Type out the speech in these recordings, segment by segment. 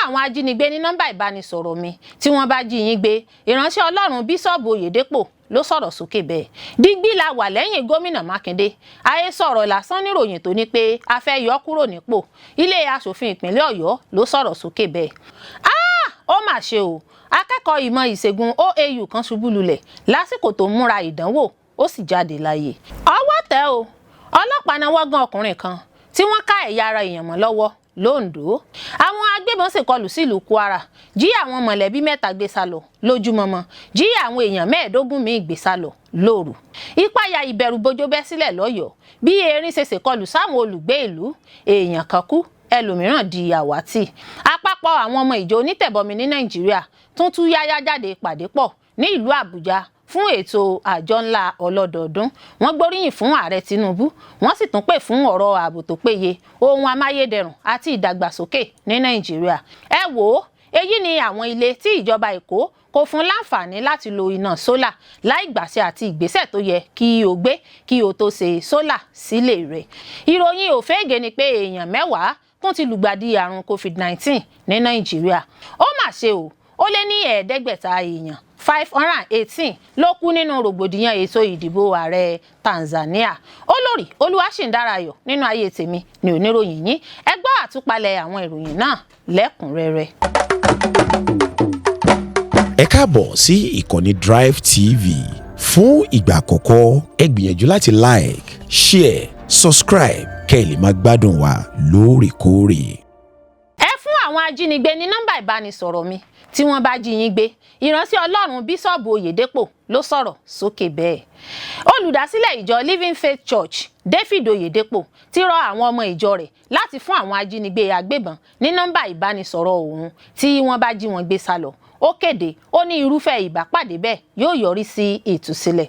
Àwọn ajínigbé ní nọ́mbà ìbánisọ̀rọ̀ mi tí wọ́n bá jí yín gbé. Ìránṣẹ́ Ọlọ́run Bíṣọ́ọ̀bù Oyèdépò ló sọ̀rọ̀ sókè bẹ́ẹ̀. Dígbì la wà lẹ́yìn Gómìnà Mákindé. Àhesọ ọ̀rọ̀ lásán níròyìn tó ní pé a fẹ́ yọ kúrò nípò. Ilé aṣòfin ìpínlẹ̀ Ọ̀yọ́ ló sọ̀rọ̀ sókè bẹ́ẹ̀. Ah, ó mà ṣe o! Akẹ́kọ̀ọ́ ìmọ̀ ìṣègùn OAU kan ṣubú lulẹ̀ lásìkò tó ń múra ìdánwò, ó sì jáde láyé. Ọwọ́ tẹ̀ o, ọlọ́pàá náwó gan ọkùnrin kan tí wọ́n ká ẹ̀yà ara èèyàn mọ́ lọ́wọ́ lóńdó. Àwọn agbébọn ṣèkọlù sílùú Kwara, jí àwọn mọ̀lẹ́bí mẹ́ta gbé sá lọ lójúmọmọ, jí àwọn èèyàn 15 míì gbé sá lọ lóru. Ìpayà ìbẹ̀rùbojo bẹ́ sílẹ̀ lọ́yọ̀ọ́ bí erin ṣe ṣèkọlù sáwọn olùgbé ìlú. Èèyàn kan kú, ẹlòmíràn di àwátì. Àpapọ̀ àwọn ọmọ ìjọ onítẹ̀bọmi ní Nàìjíríà tún tú yáyá jáde pàdé pọ̀ ní ìlú Àbújá fún ètò àjọ ńlá ọlọ́dọọdún. Wọ́n gbóríyìn fún Ààrẹ Tinubu, wọ́n sì tún pè fún ọ̀rọ̀ ààbò tó péye, ohun amáyédẹrùn àti ìdàgbàsókè ní Nàìjíríà. Ẹ wò ó, èyí ni àwọn ilé tí ìjọba Èkó kò fún láǹfààní láti lo iná sólà láì gbàṣẹ àti ìgbésẹ̀ tó yẹ kí o gbé kí o tó ṣe sólà sílé rẹ̀. Ìròyìn òféègè ni pé èèyàn 10 tún ti lùgbàdì àrùn COVID-19 ní Nàìjíríà. Ó mà ṣe o, ó lé ní 500 èèyàn, 518 ló kú nínú rògbòdìyàn ètò ìdìbò ààrẹ Tanzania. Olórí Olúwaṣìndárayọ̀ nínú ayé tèmi ní oníròyìn yín. Ẹ gbọ́ àtúpalẹ̀ àwọn ìròyìn náà lẹ́kùnrẹ́rẹ́. Ẹ káàbọ̀ sí ìkànnì Drive TV. Fún ìgbà àkọ́kọ́, ẹ gbìyànjú láti like, share, subscribe kẹ́ ẹ lè máa gbádùn wa lóòrèkóòrè. Ẹ fún àwọn ajínigbé ní nọ́mbà ìbánisọ̀rọ̀ mi tí wọ́n bá jí yín gbé. Ìránṣẹ́ Ọlọ́run Bíṣọ́ọ̀bù Oyèdépò ló sọ̀rọ̀ sókè bẹ́ẹ̀. Olùdásílẹ̀ ìjọ Living Faith Church, David Oyèdépò, ti rọ àwọn ọmọ ìjọ rẹ̀ láti fún àwọn ajínigbé agbébọn ní nọ́mbà ìbánisọ̀rọ̀ òun tí wọ́n bá jí wọn gbé sá lọ. Ó kéde, ó ní irúfẹ́ ìbápàdé bẹ́ẹ̀ yóò yọrí sí ìtúsílẹ̀.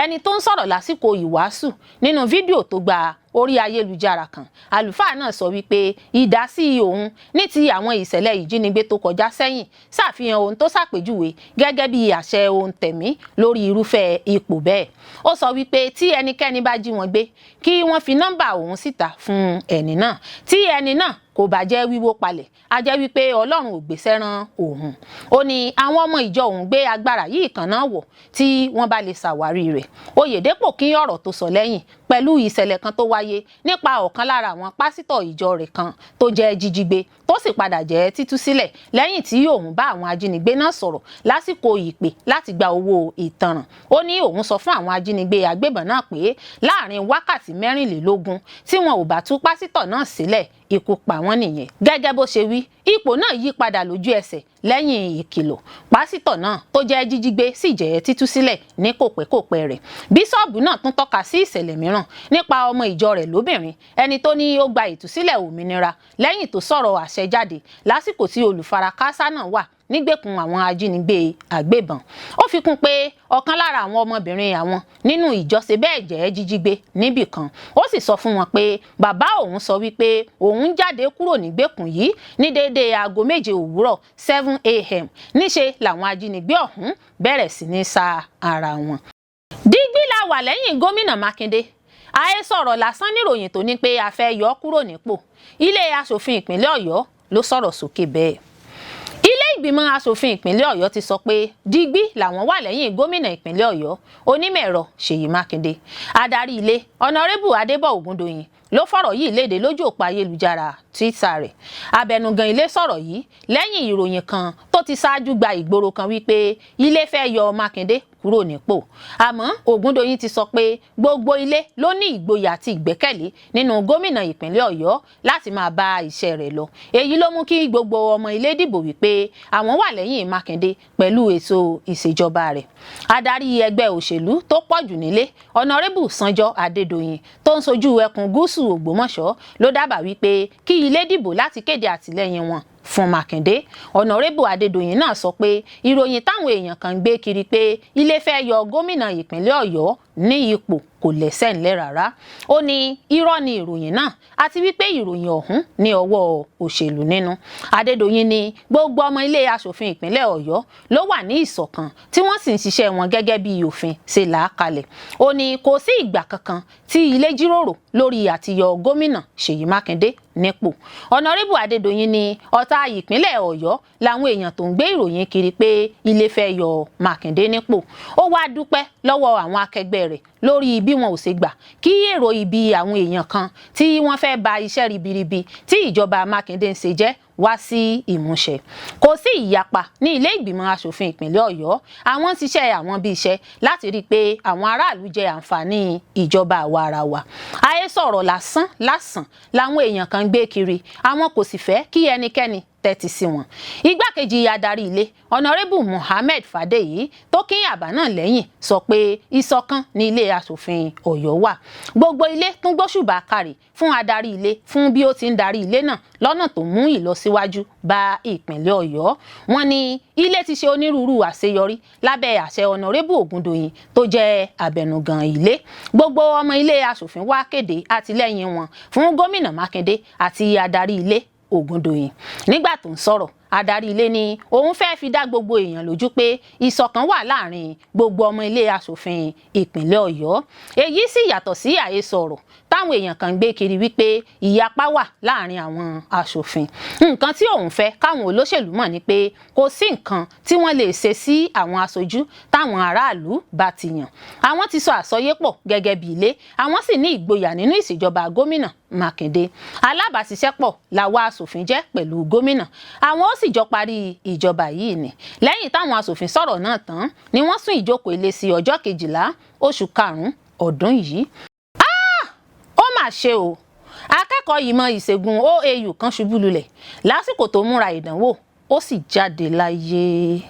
Ẹni tó ń sọ̀rọ̀ lásìkò ìwàásù nínú fídíò tó gba orí ayélujára kan, àlùfáà náà sọ wípé ìdásí òun ní ti àwọn ìṣẹ̀lẹ̀ ìjínigbé tó kọjá sẹ́yìn ṣàfihàn ohun tó ṣàpèjúwe gẹ́gẹ́ bí àṣẹ ohun tẹ̀mí lórí irúfẹ́ ipò bẹ́ẹ̀. Ó sọ wípé tí ẹnikẹ́ni bá jí wọn gbé, kí wọ́n fi nọ́mbà òun síta fún ẹni náà. Tí ẹni náà kò bá jẹ́ wíwó palẹ̀, á jẹ́ wípé Ọlọ́run ò gbéṣẹ́ rán òun. Ó ní àwọn ọmọ ìjọ òun gbé agbára yìí kan náà wọ̀ tí wọ́n bá lè ṣàwárí rẹ̀. Oyèdépò kín ọ̀rọ̀ tó sọ lẹ́yìn pẹ̀lú ìṣẹ̀lẹ̀ kan tó wáyé nípa ọ̀kan lára àwọn pásítọ̀ ìjọ rẹ̀ kan tó jẹ́ jíjígbé, tó sì padà jẹ́ títú sílẹ̀ lẹ́yìn tí òun bá àwọn ajínigbé náà sọ̀rọ̀ lásìkò ìpè láti gba owó ìtanràn. Ó ní òun sọ fún àwọn ajínigbé agbébọn náà pé láàrin wákàtí 24 tí wọn ò bá tú pásítọ̀ náà sílẹ̀, ikú pa wọ́n nìyẹn. Gẹ́gẹ́ bó ṣe wí, ipò náà yí padà lójú ẹsẹ̀ lẹ́yìn ìkìlọ̀. Pásítọ̀ náà tó jẹ́ jíjígbé sì jẹ́ títú sílẹ̀ ní kòpẹ́kòpẹ́ rẹ̀. Bíṣọ́ọ̀bù náà tún tọ́ka sí ìṣẹ̀lẹ̀ mìíràn nípa ọmọ ìjọ rẹ̀ lóbìnrin, ẹni tó ní ó gba ìtúsílẹ̀ òmìnira lẹ́yìn tó sọ̀rọ̀ àṣẹ jáde lásìkò tí olùfarakásá náà wà nígbèkùn àwọn ajínigbé àgbébọn. Ó fi kún pé ọ̀kan lára àwọn ọmọbìnrin àwọn nínú ìjọ ṣe bẹ́ẹ̀ jẹ́ jíjígbé níbì kan. Ó sì sọ fún wọn pé bàbá òun sọ wípé òun jáde kúrò nígbèkùn yìí ní déédéé aago 7 òwúrọ̀, 7 a.m. Níṣe làwọn ajínigbé ọ̀hún bẹ̀rẹ̀ sí ní sa ara wọn. Dígbì la wà lẹ́yìn Gómìnà Mákindé. Àhesọ ọ̀rọ̀ lásán níròyìn tó ní pé a fẹ́ yọ ọ́ kúrò nípò. Ilé aṣòfin ìpínlẹ̀ Ọ̀yọ́ ló sọ̀rọ̀ sókè bẹ́ẹ̀. Ilé ìgbìmọ̀ asòfin ìpínlẹ̀ Ọ̀yọ́ ti sọ pé digbí làwọn wà lẹ́yìn gómìnà ìpínlẹ̀ Ọ̀yọ́, onímọ̀-ẹ̀rọ Ṣèyí Mákindé. Adarí ilé, Ọ̀nàrẹ́bù Adébọ̀ Ògúndòyìn, ló fọ̀rọ̀ yìí léde lójú òpó ayélujára Twitter rẹ̀. Abẹnugan ilé sọ̀rọ̀ yìí lẹ́yìn ìròyìn kan tó ti ṣáájú gba ìgboro kan wípé ilé fẹ́ yọ Mákindé kúrò nípò. Àmọ́ Ògúndòyìn ti sọ pé gbogbo ilé ló ní ìgboyà àti ìgbẹ́kẹ̀lé nínú gómìnà ìpínlẹ̀ Ọ̀yọ́ láti máa bá iṣẹ́ rẹ̀ lọ. Èyí ló mú kí gbogbo ọmọ ilé dìbò wípé àwọn wà lẹ́yìn Mákindé pẹ̀lú ètò ìṣèjọba rẹ̀. Adarí ẹgbẹ́ òṣèlú tó pọ̀ jù nílé, Ọ̀nàrẹ́bù Sanjọ́ Adédọ̀yìn, tó ń sojú ẹkùn gúúsù Ògbómọ̀ṣọ́, ló dábàá wípé kí ilé dìbò láti kéde àtìlẹ́yìn wọn fún Mákindé. Ọ̀nàrẹ́bù Adédọ̀yìn náà sọ pé ìròyìn táwọn èèyàn kan ń gbé kiri pé ilé fẹ́ yọ gómìnà ìpínlẹ̀ Ọ̀yọ́ ní ipò kò lẹ́sẹ̀ ńlẹ̀ rárá. Ó ní irọ́ ni ìròyìn náà àti wípé ìròyìn ọ̀hún ní ọwọ́ òṣèlú nínú. Adédoyin ní gbogbo ọmọ ilé aṣòfin ìpínlẹ̀ Ọ̀yọ́ ló wà ní ìṣọ̀kan tí wọ́n sì ń ṣiṣẹ́ wọn gẹ́gẹ́ bí òfin ṣe là á kalẹ̀. Ó ní kò sí ìgbà kankan tí ilé jíròrò lórí àtiyọ gómìnà Ṣèyí Mákindé nípò. Ọ̀nàrẹ́bù Adédoyin ní ọ̀tá ìpínlẹ̀ Ọ̀yọ́ làwọn èèyàn tó ń gbé ìròyìn kiri pé ilé fẹ́ yọ Mákindé nípò. Ó wá dúpẹ́ lọ́wọ́ àwọn akẹgbẹ́ rẹ̀ lórí bí wọn ò ṣe gbà kí èrò ibi àwọn èèyàn kan tí wọ́n fẹ́ ba iṣẹ́ ribiribi tí ìjọba Mákindé ń ṣe jẹ́ wá sí ìmúṣẹ. Kò sí ìyapa ní ilé ìgbìmọ̀ asòfin ìpínlẹ̀ Ọ̀yọ́. Àwọn ń ṣiṣẹ́ àwọn bíi iṣẹ́ láti rí i pé àwọn aráàlú jẹ àǹfààní ìjọba àwa ara wa. Àhesọ ọ̀rọ̀ lásán lásán làwọn èèyàn kan ń gbé kiri, àwọn kò sì fẹ́ kí ẹnikẹ́ni tẹ́tí sí wọn. Igbákejì adarí ilé, Ọ̀nàrẹ́bù Muhammed Fàdèyí, tó kín àbá náà lẹ́yìn, sọ pé ìṣọ̀kan ní ilé asòfin Ọ̀yọ́ wà. Gbogbo ilé tún gbóṣùbà kárì fún adarí ilé fún bí ó ti ń darí ilé náà lọ́nà tó mú ìlọsíwájú bá ìpínlẹ̀ Ọ̀yọ́. Wọ́n ní ilé ti ṣe onírúurú àṣeyọrí lábẹ́ àṣẹ Ọ̀nàrẹ́bù Ògúndòyìn tó jẹ́ abẹnugan ilé. Gbogbo ọmọ ilé asòfin wá kéde àtìlẹ́yìn wọn fún gómìnà Mákindé àti adarí ilé Ògúndòyìn. Nígbà tó ń sọ̀rọ̀, adarí ilé ní òun fẹ́ẹ́ fi dá gbogbo èèyàn lójú pé ìṣọ̀kan wà láàrin gbogbo ọmọ ilé asòfin ìpínlẹ̀ Ọ̀yọ́. Èyí sì yàtọ̀ sí àhesọ ọ̀rọ̀ táwọn èèyàn kan ń gbé kiri wípé ìyapa wà láàrin àwọn asòfin. Nǹkan tí òun fẹ́ káwọn olóṣèlú mọ̀ ni pé kò sí nǹkan tí wọ́n lè ṣe sí àwọn aṣojú táwọn aráàlú bá ti yàn. Àwọn ti sọ àsọyépọ̀ gẹ́gẹ́ bí ilé, àwọn sì ní ìgboyà nínú ìṣèjọba gómìnà Mákindé. Alábàáṣiṣẹ́pọ̀ làwa asòfin jẹ́ pẹ̀lú gómìnà, àwọn ó sì jọ parí ìjọba yìí ni. Lẹ́yìn táwọn asòfin sọ̀rọ̀ náà tán ni wọ́n sún ìjókòó ilé sí ọjọ́ 12 oṣù karùn-ún ọdún yìí. Ó mà ṣe o, akẹ́kọ̀ọ́ ìmọ̀ ìṣègùn OAU kan ṣubú lulẹ̀ lásìkò tó múra ìdánwò, ó sì jáde láyé.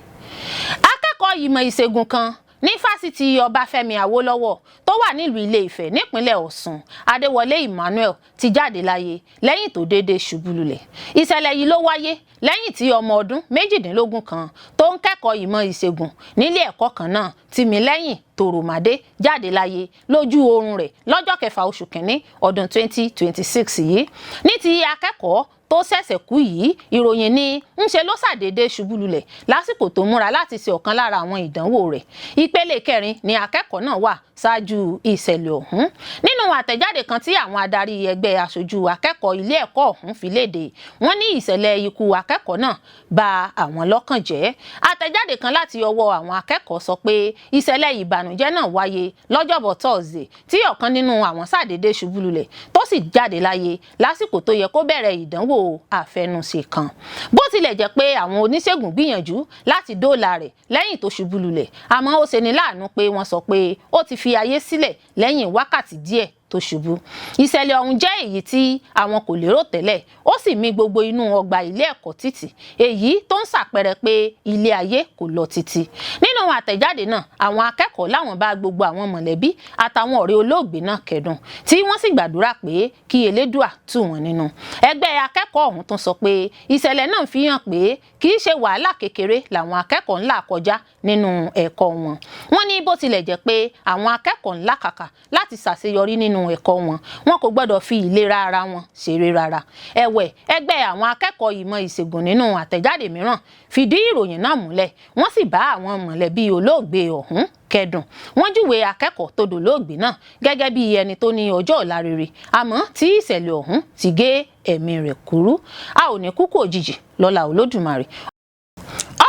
Akẹ́kọ̀ọ́ ìmọ̀ ìṣègùn kan ní fásitì Ọbáfẹ́mi Awólọ́wọ̀ tó wà nílùú Ilé-Ifẹ̀ nípínlẹ̀ Ọ̀ṣun, Adéwọlé Emmanuel, ti jáde láyé lẹ́yìn tó déédé ṣubú lulẹ̀. Ìṣẹ̀lẹ̀ yìí ló wáyé lẹ́yìn tí ọmọ ọdún 18 kan tó ń kẹ́kọ̀ọ́ ìmọ̀ ìṣègùn nílé ẹ̀kọ́ kan náà, Tìmílẹ́yìn Tòròmádé, jáde láyé lójú oorun rẹ̀ lọ́jọ́ 6 oṣù kínní ọdún 2026 yìí. Ní ti akẹ́kọ̀ọ́ tó ṣẹ̀ṣẹ̀ kú yìí, ìròyìn ní ńṣe ló ṣàdédé ṣubú lulẹ̀ lásìkò tó múra láti ṣe ọ̀kan lára àwọn ìdánwò rẹ̀. Ìpele kẹrin ni akẹ́kọ̀ọ́ náà wà ṣáájú ìṣẹ̀lẹ̀ ọ̀hún. Nínú àtẹ̀jáde kan tí àwọn adarí ẹgbẹ́ aṣojú akẹ́kọ̀ọ́ ilé ẹ̀kọ́ ọ̀hún fi léde, wọ́n ní ìṣẹ̀lẹ̀ ikú akẹ́kọ̀ọ́ náà bà àwọn lọ́kàn jẹ́. Àtẹ̀jáde kan láti ọwọ́ àwọn akẹ́kọ̀ọ́ sọ pé ìṣẹ̀lẹ̀ ìbànújẹ́ náà wáyé lọ́jọ́bọ̀ Tọ́sídẹ̀ẹ́ tí ọ̀kan nínú àwọn ṣàdédé ṣubú lulẹ̀ tó sì jáde láyé lásìkò tó yẹ kó bẹ̀rẹ̀ ìdánwò àfẹnusẹ kan. Bó tilẹ̀ jẹ́ pé àwọn oníṣègùn gbìyànjú láti dóòlà rẹ̀ lẹ́yìn tó ṣubú lulẹ̀, àmọ́ ó ṣeni láàánú pé wọ́n sọ pé ó ti fi ayé sílẹ̀ lẹ́yìn wákàtí díẹ̀ tó ṣubú. Ìṣẹ̀lẹ̀ ọ̀hún jẹ́ èyí tí àwọn kò lérò tẹ́lẹ̀, ó sì mì gbogbo inú ọgbà ilé ẹ̀kọ́ títì, èyí tó ń ṣàpẹẹrẹ pé ilé ayé kò lọ títí. Nínú àtẹ̀jáde náà, àwọn akẹ́kọ̀ọ́ láwọn bá gbogbo àwọn mọ̀lẹ́bí àtàwọn ọ̀rẹ́ olóògbé náà kẹ́dùn, tí wọ́n sì gbàdúrà pé kí Elédùà tù wọ́n nínú. Ẹgbẹ́ akẹ́kọ̀ọ́ ọ̀hún tún sọ pé ìṣẹ̀lẹ̀ náà fi hàn pé kì í ṣe wàhálà kékeré làwọn akẹ́kọ̀ọ́ ńlá kọjá nínú ẹ̀kọ́ wọn. Wọ́n ní bó tilẹ̀ jẹ́ pé àwọn akẹ́kọ̀ọ́ ńlá kàkà láti ṣàṣeyọrí nínú ẹ̀kọ́ wọn, wọn kò gbọ́dọ̀ fi ìlera ara wọn ṣeré rárá. Ẹ̀wẹ̀, ẹgbẹ́ àwọn akẹ́kọ̀ọ́ ìmọ̀ ìṣègùn nínú àtẹ̀jáde mìíràn fìdí ìròyìn náà múlẹ̀, wọ́n sì bá àwọn mọ̀lẹ́bí olóògbé ọ̀hún kẹ́dùn. Wọ́n júwe akẹ́kọ̀ọ́ tó dolóògbé náà gẹ́gẹ́ bí ẹni tó ní ọjọ́ ọ̀la rere, àmọ́ tí ìṣẹ̀lẹ̀ ọ̀hún ti gé ẹ̀mí rẹ̀ kúrú. A ò ní kúkú òjijì lọ́lá Olódùmarè.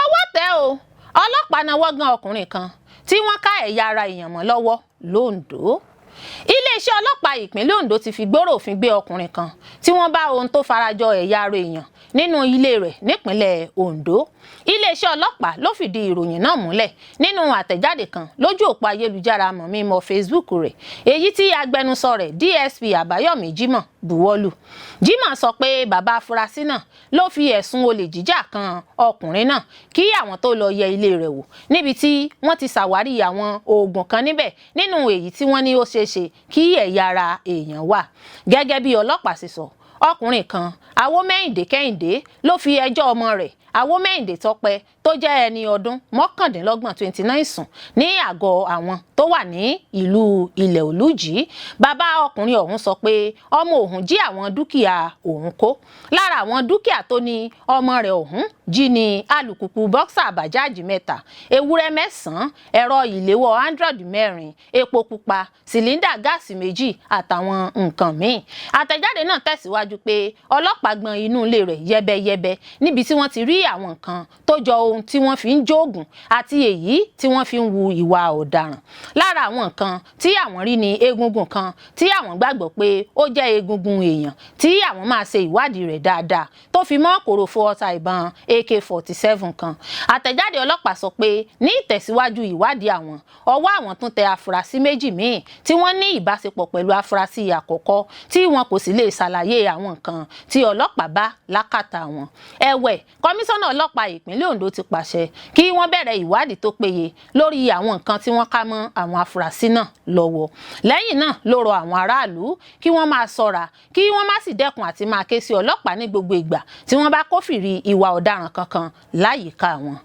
Ọwọ́ tẹ̀ o, ọlọ́pàá náwó gan ọkùnrin kan tí wọ́n ká ẹ̀yà ara èèyàn mọ́ lọ́wọ́ lóńdó. Iléeṣẹ́ ọlọ́pàá ìpínlẹ̀ Ondo ti fi gbòòrò òfin gbé ọkùnrin kan tí wọ́n bá ohun tó farajọ ẹ̀yà ara èèyàn nínú ilé rẹ̀ nípínlẹ̀ Ondo. Iléeṣẹ́ ọlọ́pàá ló fìdí ìròyìn náà múlẹ̀ nínú àtẹ̀jáde kan lójú òpó ayélujára mọ̀mímọ́ Facebook rẹ̀, èyí tí agbẹnusọ rẹ̀ DSP Àbáyọ̀mí Jimoh buwọ́lù. Jimoh sọ pé bàbá afurasí náà ló fi ẹ̀sùn olè jíjà kan ọkùnrin náà kí àwọn tó lọ yẹ ilé rẹ̀ wò, níbi tí wọ́n ti ṣàwárí àwọn oògùn kan níbẹ̀, nínú èyí tí wọ́n ní ó ṣeé ṣe kí ẹ̀yà ara èèyàn wà. Gẹ́gẹ́ bí ọlọ́pàá ṣe sọ. Ọkùnrin kan, Awómẹ́hìndé Kẹ́hìndé, ló fi ẹjọ́ ọmọ rẹ̀ Awómẹ́hìndé Tọ́pẹ́ tó jẹ́ ẹni ọdún 29, 29 sùn ní àgọ́ àwọn tó wà ní ìlú Ilẹ̀ Olújì. Bàbá ọkùnrin ọ̀hún sọ pé ọmọ òun jí àwọn dúkìá òun kó. Lára àwọn dúkìá tó ní ọmọ rẹ̀ ọ̀hún jí ní alùpùpù bọ́ksà bàjáàjì 3, ewúrẹ́ 9, ẹ̀rọ ìléwọ́ Android 4, epo pupa, sìlíndà gáàsì 2 àtàwọn nǹkan míì. Àtẹ̀jáde náà tẹ̀síwájú pé ọlọ́pàá gbọ̀n inú ilé rẹ̀ yẹ́bẹ́yẹ́bẹ́ níbi tí wọ́n ti rí àwọn nǹkan tó jọ ohun tí wọ́n fi ń jóògùn àti èyí tí wọ́n fi ń wu ìwà ọ̀daràn. Lára àwọn nǹkan tí àwọn rí ni egungun kan tí àwọn gbàgbọ́ pé ó jẹ́ egungun èèyàn tí àwọn máa ṣe ìwádìí rẹ̀ dáadáa, tó fi mọ́ kòròfo ọta ìbọn AK-47 kan. Àtẹ̀jáde ọlọ́pàá sọ pé ní ìtẹ̀síwájú ìwádìí àwọn, ọwọ́ àwọn tún tẹ afurasí 2 míì tí wọ́n ní ìbáṣepọ̀ pẹ̀lú afurasí àkọ́kọ́ tí wọn kò sì lè ṣàlàyé àwọn nǹkan tí ọlọ́pàá bá lákàtà wọn. Ẹ̀wẹ̀, kọmíṣánná ọlọ́pàá ìpínlẹ̀ Ondo ti pàṣẹ kí wọ́n bẹ̀rẹ̀ ìwádìí tó péye lórí àwọn nǹkan tí wọ́n ká mọ́ àwọn afurasí náà lọ́wọ́. Lẹ́yìn náà ló rọ àwọn aráàlú kí wọ́n máa ṣọ́ra, kí wọ́n má sì dẹ́kun àti máa ké sí ọlọ́pàá ní gbogbo ìgbà tí wọ́n bá kófìrí ìwà ọ̀daràn kankan láyìíká wọn.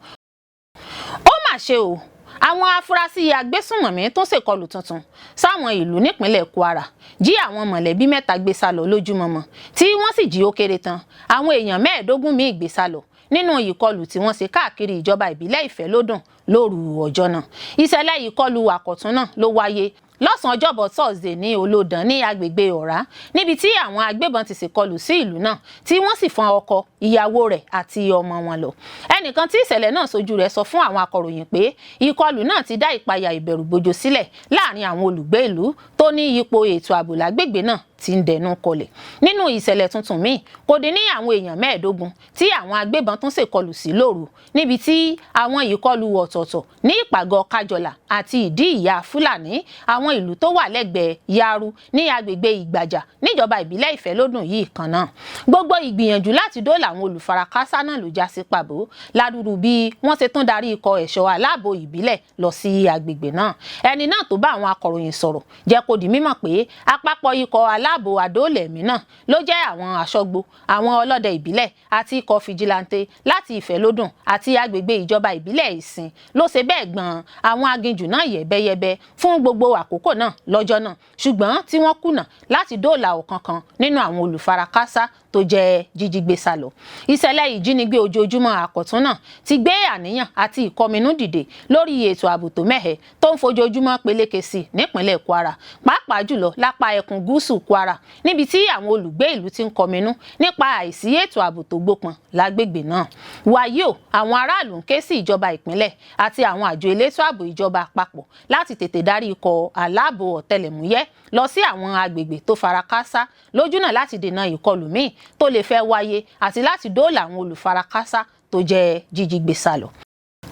Ó mà ṣe o, àwọn afurasí agbésùnmọ̀mí tó ṣèkọlù tuntun sáwọn ìlú nípínlẹ̀ Kwara jí àwọn mọ̀lẹ́bí 3 gbé sálọ lójúmọmọ, tí wọ́n sì jí ó kéré tán àwọn èèyàn 25 míì gbé sálọ nínú ìkọlù tí wọ́n ṣe káàkiri ìjọba ìbílẹ̀ Ìfẹ́lódùn lóru ọjọ́ náà. Ìṣẹ̀lẹ̀ ìkọlù àkọ̀tun náà ló wáyé lọ́sàn-án ọjọ́bọ̀ Thursday ní Olódàn ní agbègbè Ọ̀rá, níbi tí àwọn agbébọn ti ṣèkọlù sí ìlú náà tí wọ́n sì fọ́n ọkọ, ìyàwó rẹ̀ àti ọmọ wọn lọ. Ẹnìkan tí ìṣẹ̀lẹ̀ náà ṣojú rẹ̀ sọ fún àwọn akọ̀ròyìn pé ìkọlù náà ti dá ìpayà ìbẹ̀rùbojo sílẹ̀ láàrin àwọn olùgbé ìlú tó ní ipò ètò ààbò lágbègbè náà tí ń dẹnu kọlẹ̀. Nínú ìṣẹ̀lẹ̀ tuntun míì, kò dín ní àwọn èèyàn 25 tí àwọn agbébọn tún ṣèkọlù sí lóru, níbi tí àwọn ìkọlù ọ̀tọ̀ọ̀tọ̀ ní ìpàgọ́ Kájọlà àti ìdí ìyá Fúlàní, àwọn ìlú tó wà lẹ́gbẹ̀ẹ́ Yaru ní agbègbè Ìgbàjà níjọba ìbílẹ̀ Ìfẹ́lódùn yìí kan náà. Gbogbo ìgbìyànjú láti dóòlà àwọn olùfarakásá náà ló já sí pàbó ládùúrú bí wọ́n ṣe tún darí ikọ̀ ẹ̀ṣọ́ aláàbò ìbílẹ̀ lọ sí agbègbè náà. Ẹni náà tó bá àwọn akọ̀ròyìn sọ̀rọ̀ jẹ́ kó di mímọ̀ pé àpapọ̀ ikọ̀ aláàbò àdóòlẹ̀mí náà ló jẹ́ àwọn aṣọ́gbó, àwọn ọlọ́dẹ ìbílẹ̀ àti ikọ̀ fìjìláńtẹ́ láti Ìfẹ́lódùn àti agbègbè ìjọba ìbílẹ̀ Ìsìn ló ṣe bẹ́ẹ̀ gbọ̀n àwọn aginjù náà yẹ̀bẹ́yẹ̀bẹ́ fún gbogbo àkókò náà lọ́jọ́ náà, ṣùgbọ́n tí wọ́n kùnà láti dóòlà ọ̀kankan nínú àwọn olùfarakásá tó jẹ́ jíjígbé sálọ. Ìṣẹ̀lẹ̀ ìjínigbé ojoojúmọ́ àkọ̀tun náà ti gbé àníyàn àti ìkọminú dìde lórí ètò ààbò tó mẹ́hẹ̀ tó ń fojoojúmọ́ peléke sí nípínlẹ̀ Kwara, pàápàá jùlọ lápá ẹkùn gúúsù Kwara, níbi tí àwọn olùgbé ìlú ti ń kọminú nípa àìsí ètò ààbò tó gbópọn lágbègbè náà. Wàyí o, àwọn aráàlú ń ké sí ìjọba ìpínlẹ̀ àti àwọn àjọ elétò ààbò ìjọba àpapọ̀ láti tètè darí ikọ̀ aláàbò ọ̀tẹlẹ̀múyẹ́ lọ sí àwọn agbègbè tó farakásá lójúnà láti dènà ìkọlù míì tó lè fẹ́ wáyé àti láti dóòlà àwọn olùfarakásá tó jẹ́ jíjígbé sálọ.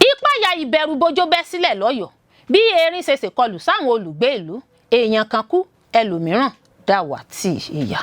Ìpayà ìbẹ̀rùbojo bẹ́ sílẹ̀ lọ́yọ̀ọ́ bí erin ṣe ṣèkọlù sáwọn olùgbé ìlú, èèyàn kan kú, ẹlòmíràn dàwátì ìyà.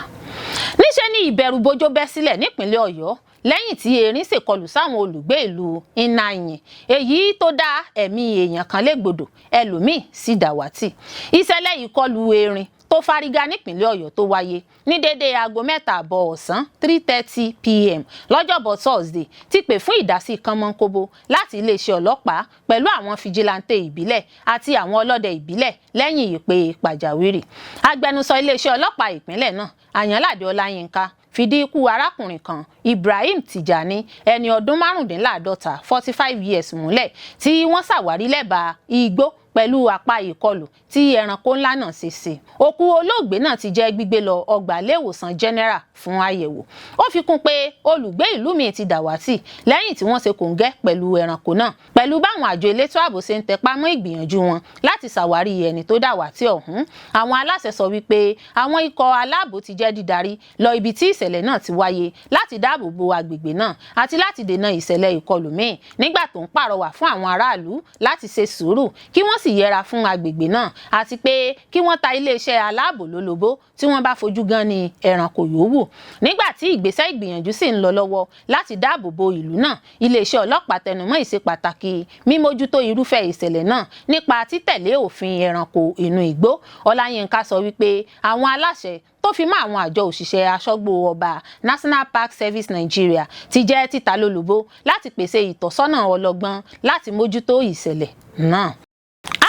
Níṣe ni ìbẹ̀rùbojo bẹ́ sílẹ̀ nípínlẹ̀ Ọ̀yọ́ lẹ́yìn tí erin ṣèkọlù sáwọn olùgbé ìlú Ìnàyìn, èyí tó dá ẹ̀mí èèyàn kan légbodò, ẹlòmíì sì dàwátì. Ìṣẹ̀lẹ̀ ìkọlù erin tó fárígá nípínlẹ̀ Ọ̀yọ́ tó wáyé ní déédéé aago 3:30 ọ̀sán 3:30 p.m. lọ́jọ́bọ̀ Thursday ti pè fún ìdásí kánmọ́nkóbó láti iléeṣẹ́ ọlọ́pàá pẹ̀lú àwọn fijilantè ìbílẹ̀ àti àwọn ọlọ́dẹ ìbílẹ̀ lẹ́yìn ìpè pàjáwìrì. Agbẹnusọ iléeṣẹ́ ọlọ́pàá ìpínlẹ̀ náà, Àyànládé Ọláyínká, fìdí ikú arákùnrin kan, Ibrahim Tijani, ẹni ọdún 55, 45 years múlẹ̀, tí wọ́n ṣàwárí lẹ́bàá igbó pẹ̀lú apá ìkọlù tí ẹranko ńlá náà ṣe sí. Òkú olóògbé náà ti jẹ́ gbígbé lọ ọgbà iléèwòsàn general fún àyẹ̀wò. Ó fi kún pé olùgbé ìlú míì ti dàwátì lẹ́yìn tí wọ́n ṣe kòńgẹ́ pẹ̀lú ẹranko náà, pẹ̀lú báwọn àjọ elétò ààbò ṣe ń tẹpá mọ́ ìgbìyànjú wọn láti ṣàwárí ẹni tó dàwátì ọ̀hún. Àwọn aláṣẹ sọ wípé àwọn ikọ̀ aláàbò ti jẹ́ dídarí lọ ibi tí ìṣẹ̀lẹ̀ náà ti wáyé láti dáàbò bo agbègbè náà àti láti dènà ìṣẹ̀lẹ̀ ìkọlù míì, nígbà tó ń pàrọwà fún àwọn aráàlú láti ṣe sùúrù kí wọ́n sì yẹra fún agbègbè náà àti pé kí wọ́n ta iléeṣẹ́ aláàbò lólobó tí wọ́n bá fojú gan ni ẹranko yòówù Nígbà tí ìgbésẹ̀ ìgbìyànjú sì ń lọ lọ́wọ́ láti dáàbò bo ìlú náà, iléeṣẹ́ ọlọ́pàá tẹnumọ́ ìṣe pàtàkì mímójútó irúfẹ́ ìṣẹ̀lẹ̀ náà nípa títẹ̀lé òfin ẹranko inú igbó. Ọláyínká sọ wípé àwọn aláṣẹ tó fi mọ́ àwọn àjọ òṣìṣẹ́ aṣọ́gbó ọba National Park Service Nigeria ti jẹ́ títa lólobó láti pèsè ìtọ́sọ́nà ọlọ́gbọ́n láti mójútó ìṣẹ̀lẹ̀ náà.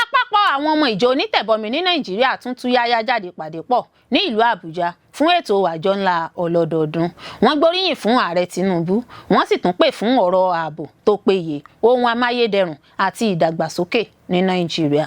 Àpapọ̀ àwọn ọmọ ìjọ onítẹ̀bọmi ní Nàìjíríà tún túyáyá jáde pàdé pọ̀ ní ìlú Àbújá fún ètò àjọ ńlá ọlọ́dọọdún. Wọ́n gbóríyìn fún Ààrẹ Tinubu, wọ́n sì tún pè fún ọ̀rọ̀ ààbò tó péye, ohun amáyédẹrùn àti ìdàgbàsókè ní Nàìjíríà.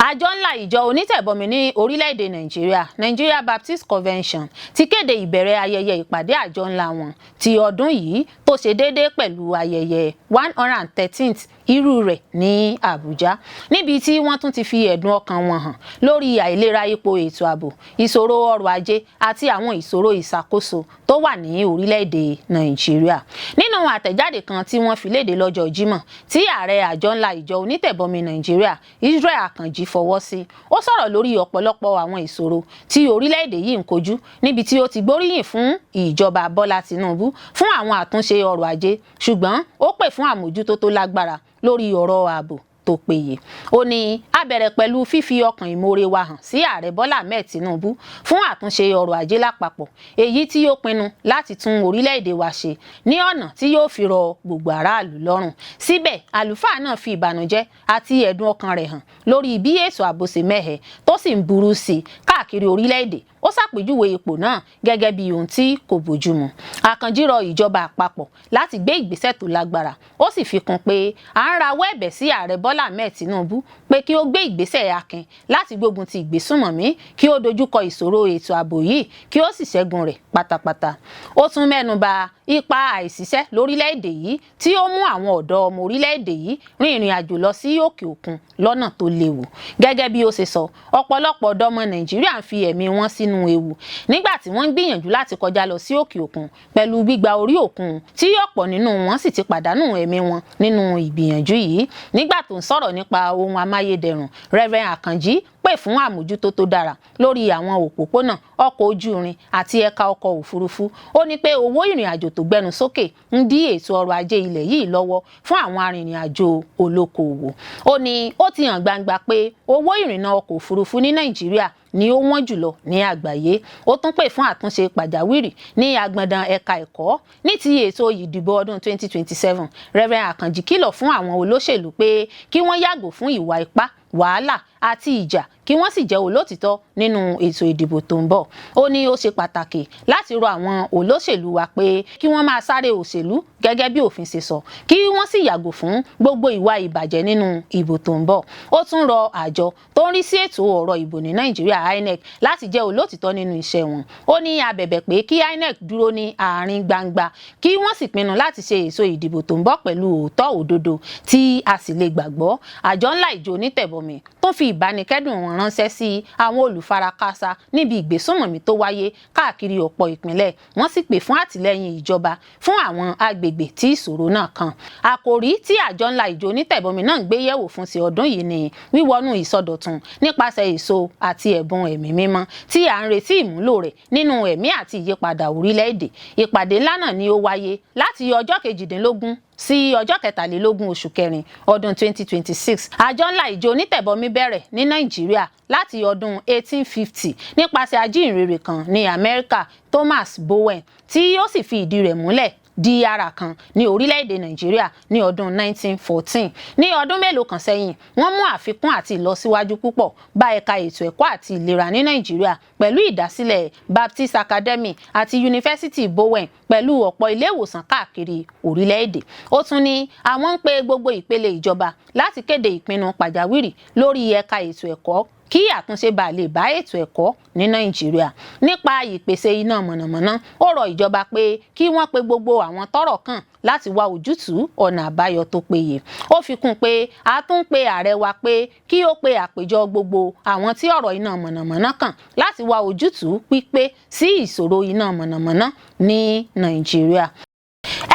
Àjọ ńlá ìjọ onítẹ̀bọmi ní orílẹ̀-èdè Nàìjíríà, Nigeria Baptist Convention, ti kéde ìbẹ̀rẹ̀ ayẹyẹ ìpàdé àjọ ńlá wọn ti ọdún yìí tó ṣe déédéé pẹ̀lú ayẹyẹ 113th irú rẹ̀ ní Àbújá, níbi tí wọ́n tún ti fi ẹ̀dùn ọkàn wọn hàn lórí àìlera ipò ètò ààbò, ìṣòro ọrọ̀ ajé àti àwọn ìṣòro ìṣàkóso tó wà ní orílẹ̀-èdè Nàìjíríà. Nínú àtẹ̀jáde kan tí wọ́n fi léde lọ́jọ́ Jímọ̀ tí ààrẹ àjọ ńlá ìjọ onítẹ̀bọmi Nàìjíríà, Israel Àkànjí, fọwọ́ sí, ó sọ̀rọ̀ lórí ọ̀pọ̀lọpọ̀ àwọn ìṣòro tí orílẹ̀-èdè yìí ń kojú, níbi tí ó ti gbóríyìn fún ìjọba Bọ́lá Tinubu fún àwọn àtúnṣe ọrọ̀ ajé, ṣùgbọ́n ó pè fún àmójútó tó lágbára lórí ọ̀rọ̀ ààbò tó péye. Ó ní a bẹ̀rẹ̀ pẹ̀lú fífi ọkàn ìmoore wa hàn sí Ààrẹ Bọ́lá Ahmed Tinubu fún àtúnṣe ọrọ̀ ajé lápapọ̀, èyí tí ó pinnu láti tún orílẹ̀-èdè wa ṣe ní ọ̀nà tí yóò fi rọ gbogbo aráàlú lọ́rùn. Síbẹ̀, àlùfáà náà fi ìbànújẹ́ àti ẹ̀dùn ọkàn rẹ̀ hàn lórí bí ètò ààbò ṣe mẹ́hẹ tó sì ń burú sí i káàkiri orílẹ̀-èdè. Ó ṣàpèjúwe ipò náà gẹ́gẹ́ bí ohun tí kò bójúmu. Àkànjí rọ ìjọba àpapọ̀ láti gbé ìgbésẹ̀ tó lágbára. Ó sì fi kún pé à ń rawọ́ ẹ̀bẹ̀ sí Ààrẹ Bọ́lá Ahmed Tinubu pé kí ó gbé ìgbésẹ̀ akin láti gbógun ti ìgbésùnmọ̀mí, kí ó dojúkọ ìṣòro ètò ààbò yìí, kí ó sì ṣẹ́gun rẹ̀ pátápátá. Ó tún mẹ́nu bà ipa àìṣiṣẹ́ lórílẹ̀‐èdè yìí tí ó mú àwọn ọ̀dọ́ ọmọ orílẹ̀‐èdè yìí rin ìrìn àjò lọ sí òkè òkun lọ́nà tó léwu. Gẹ́gẹ́ bí ó ṣe sọ, ọ̀pọ̀lọpọ̀ ọ̀dọ́ ọmọ Nàìjíríà ń fi ẹ̀mí wọn sínú ewu nígbà tí wọ́n ń gbìyànjú láti kọjá lọ sí òkè òkun pẹ̀lú gbígba orí òkun, tí ọ̀pọ̀ nínú wọn sì ti pàdánù ẹ̀mí wọn nínú ìgbìyànjú yìí. Nígbà tó ń sọ̀rọ̀ nípa ohun amáyédẹrùn, Reverend Àkànjí pè fún àmójútó tó dára lórí àwọn òpópónà, ọkọ̀ ojú irin àti ẹ̀ka ọkọ̀ òfurufú. Ó ní pé owó ìrìn àjò tó gbẹnu sókè ń dí ètò ọrọ̀ ajé ilẹ̀ yìí lọ́wọ́ fún àwọn arìnrìn-àjò olókoòwò. Ó ní ó ti hàn gbangba pé owó ìrìnnà ọkọ̀ òfurufú ní Nàìjíríà ni ó wọ́n jùlọ ní àgbáyé. Ó tún pè fún àtúnṣe pàjáwìrì ní agbọ̀ndàn ẹ̀ka ẹ̀kọ́. Ní ti ètò ìdìbò ọdún 2027, Reverend Àkànjí kìlọ̀ fún àwọn olóṣèlú pé kí wọ́n yàgò fún ìwà ipá, wàhálà àti ìjà, kí wọ́n sì jẹ́ olótìtọ́ nínú ètò ìdìbò tó ń bọ̀. Ó ní ó ṣe pàtàkì láti rọ àwọn olóṣèlú wa pé kí wọ́n máa sáré òṣèlú gẹ́gẹ́ bí òfin ṣe sọ, kí wọ́n sì yàgò fún gbogbo ìwà ìbàjẹ́ nínú ìbò tó ń bọ̀. Ó tún rọ àjọ tó ń rí sí ètò ọ̀rọ̀ ìbò ní Nàìjíríà, INEC, láti jẹ́ olótìtọ́ nínú iṣẹ́ wọn. Ó ní a bẹ̀bẹ̀ pé kí INEC dúró ní àárín gbangba, kí wọ́n sì pinnu láti ṣe ètò ìdìbò tó ń bọ̀ pẹ̀lú òótọ́ òdodo tí a sì lè gbàgbọ́. Àjọ ńlá ìjọ onítẹ̀bọmi tó fi ìbánikẹ́dùn wọn ránṣẹ́ sí àwọn olùfarakásá níbi ìgbésùnmọ̀mí tó wáyé káàkiri ọ̀pọ̀ ìpínlẹ̀. Wọ́n sì pè fún àtìlẹ́yìn ìjọba fún àwọn agbègbè tí ìṣòro náà kàn. Àkòrí tí àjọ ńlá ìjọ onítẹ̀bọmi náà ń gbé yẹ̀wò fún ti ọdún yìí ni wíwọnú ìsọdọ̀tun nípasẹ̀ èso àti ẹ̀bùn ẹ̀mí mímọ́, tí à ń retí ìmúlò rẹ̀ nínú ẹ̀mí àti ìyípadà orílẹ̀-èdè. Ìpàdé ńlá náà ni ó wáyé láti ọjọ́ 18 sí ọjọ́ 23 oṣù kẹrin ọdún 2026. Àjọ ńlá ìjọ onítẹ̀bọmi bẹ̀rẹ̀ ní Nàìjíríà láti ọdún 1850 nípasẹ̀ ajíhìnrere kan ní Amẹ́ríkà, Thomas Bowen, tí ó sì fi ìdí rẹ̀ múlẹ̀ di ara kan ní orílẹ̀-èdè Nàìjíríà ní ọdún 1914. Ní ọdún mélòó kan sẹ́yìn, wọ́n mú àfikún àti ìlọsíwájú púpọ̀ bá ẹ̀ka ètò ẹ̀kọ́ àti ìlera ní Nàìjíríà pẹ̀lú ìdásílẹ̀ Baptist Academy àti Yunifásítì Bowen, pẹ̀lú ọ̀pọ̀ ilé ìwòsàn káàkiri orílẹ̀-èdè. Ó tún ní àwọn ń pe gbogbo ìpele ìjọba láti kéde ìpinnu pàjáwìrì lórí ẹ̀ka ètò ẹ̀kọ́, kí àtúnṣe bá lè bá ètò ẹ̀kọ́ ní Nàìjíríà. Nípa ìpèsè iná mọ̀nàmọ́ná, ó rọ ìjọba pé kí wọ́n pe gbogbo àwọn tọ́rọ̀ kàn láti wá ojútùú ọ̀nà àbáyọ tó péye. Ó fi kún pé a tún ń pe ààrẹ wa pé kí ó pe àpèjọ gbogbo àwọn tí ọ̀rọ̀ iná mọ̀nàmọ́ná kàn láti wá ojútùú pípé sí ìṣòro iná mọ̀nàmọ́ná ní Nàìjíríà.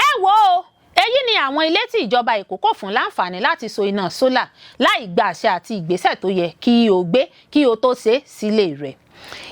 Ẹ wo, èyí ni àwọn ilé tí ìjọba Èkó kò fún láǹfààní láti so iná solar láì gba àṣẹ àti ìgbésẹ̀ tó yẹ kí o gbé kí o tó ṣe sílé rẹ̀.